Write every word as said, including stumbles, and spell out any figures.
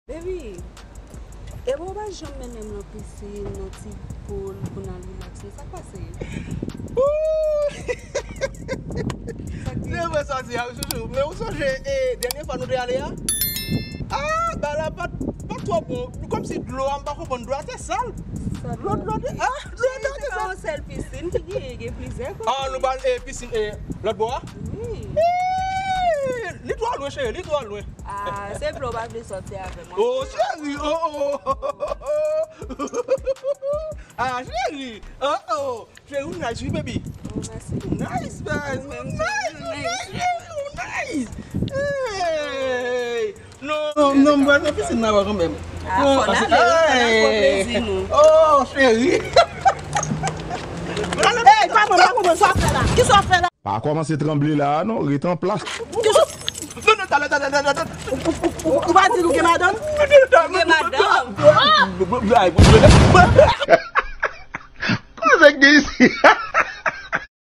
Baby, e bon, ou pa janm mennen m nan pisin, nan ti pool, pou n al relax, non, sa k pase? Se vre sa w di a, wi, chouchou. Men ou sonje, e, dènye fwa nou te ale a? Ah, bagay la pa, pa twò bon. Kòmsi dlo a, m pa konprann, dlo a te sal. Dlo, dlo te, ah, dlo a te sal. Se pa yon sèl pisin ki genyen, gen plizyè kote. Ah, nou pral, e, pisin, e, lòt bò a? Wi. Li twò lwen, cheri, li twò lwen. Ah, se vle w pa vle sòti avè mwen. Oh, cheri, oh, oh. Ah, cheri, oh, oh. Cheri, ou nice, wi, baby. Oh, mèsi. Nice, nice. Ou menm tou, ou nice. Ou nice. Hey. Non, non, non, m pral nan pisin nan kanmenm. Ah, fò n ale, wi, fò n al pran plezi nou. Oh, cheri. Hey, pa mwen, pa mwen, sa w fè la? Ki sa w fè la? Pa kòmanse tranble la a non, ret an plas. Ou pa di nou gen madanm? Gen madanm. Koze k gen isi?